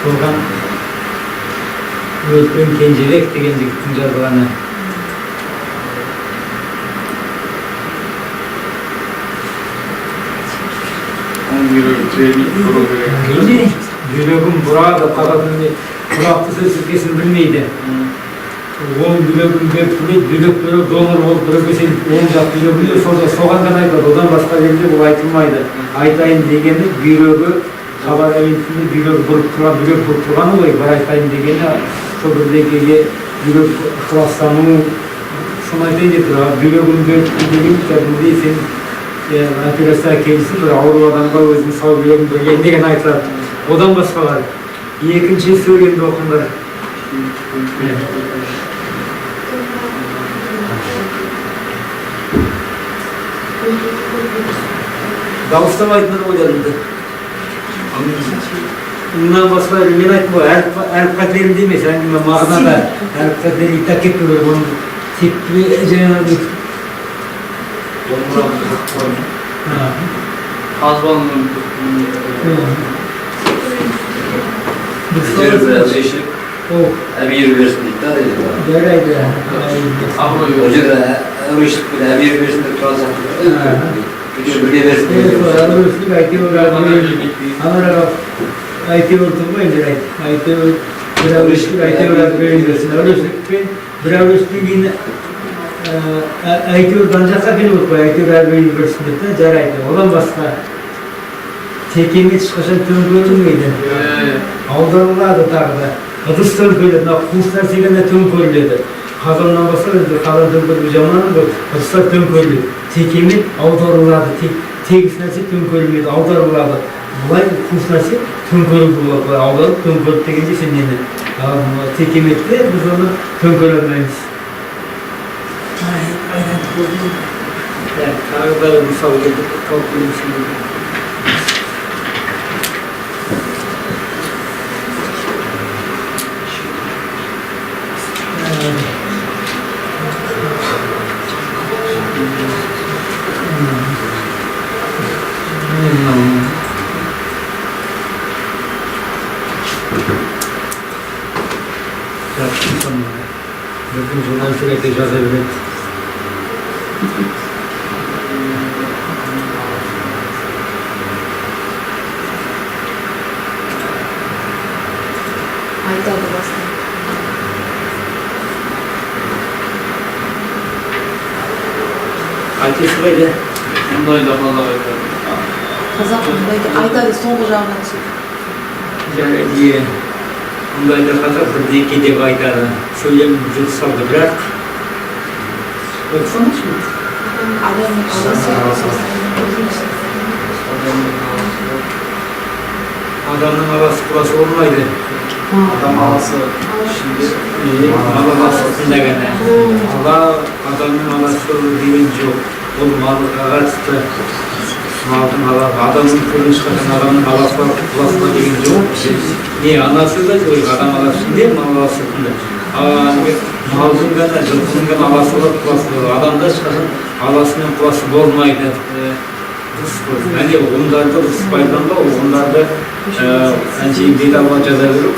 Соған Өркен Кенжебек деген жігіттің жазғаны. Оң бүйрегі тірелмейді, бұру керек. Әрине, бүйрегін бұрады, қазақ тілінде тұрақты сөз тіркесін білмейді. Оң бүйрегін беріп тілейді, бүйрек бүйрек донор болып біреуге сен оң жақ бүйрегін сол жақ соған ғана айтылады, одан басқа жерде бұл айтылмайды. Айтайын дегені бүйрегі хабар агенттігінде бүйрегі бұрып тұрған, бүйрек бұрып тұрғаны ғой, бір айтайын дегені сол бірдеңеге бүйрек ықыластану, соны айтайын деп тұр. Ал бүйрегін беріп деген кәдімгідей сен операцияға келсін, бір ауру адамға өзінің сау бүйрегін берген деген айтылады. Одан басқалар. Екінші сөйлемді оқыңдар. Дауыстамайтынын ойладым да. Мындан басқа мен айттым ғой, әріп қателерінде емес, әңгіме мағынада. Әріп қателері и так кетпеу керек, оның теппе жаңағы. Қазбаның Әйтеуір бір әурешілік О, әбүйір берсін дейді да. жарайды. Абырой. Ол жерде әурешілікпен әбүйір берсін деп тұрған сияқты. Әйтеуір бірге берсін деген. Әурешілік әйтеуір әбүйір. Анараға әйтеуір тұр ғой енді, жарайды. Әйтеуір бір әурешілік әйтеуір әбүйір берсін. Әурешілікпен бір әурешіліктен кейін әйтеуір жан жаққа келіп отыр ғой, әйтеуір әбүйір берсін деп та, жарайды. Одан басқа текемет ешқашан төңкерілмейді. Аударылады тағы да. Ыдыс төңкеріледі, мына қуыс нәрсе ғана төңкеріледі. Қазаннан басқа енді қазан төңкерілу жаман ғой, ыдыстар төңкеріледі. Текемет аударылады, тегіс нәрсе төңкерілмейді, аударылады. Былай қуыс нәрсе төңкерілу болады, былай аударып төңкеріп дегенде сен нені? Ал текеметте біз оны төңкере алмаймыз. Тағы да бір мысал келтіріп, тауып келеміз. Біздің журналистер әйтеуір жаза береді. Айтады басында. Әкесі қайда? Мұндайда қазақ айтады. Қазақ мұндайды айтады соңғы жағынан түсіп. Жарайды, иә. Мұндайда қазақ бірдеңке деп айтады. Сөйлем жұлдыз салды, бірақ оқысаңызшы. Адамның аласы. Адамның аласы құласы болмайды. Адам аласы ішінде. Мал аласы сыртында ғана. Ала, адамның аласы деген жоқ. Ол малға қатысты. Малдың ала, адамның түрін шығарған адамның аласы бар, құласы бар деген жоқ. Не, анасы да жоқ, адам аласы ішінде, мал аласы сыртында. Малдың ғана, жылқының ғана аласы бар, құласы бар. Адамда ешқашан аласы мен құласы болмайды. Дұрыс қой. Әне, ұғымдарды дұрыс пайдаланба, ұғымдарды, әншейін бет алға жаза беру.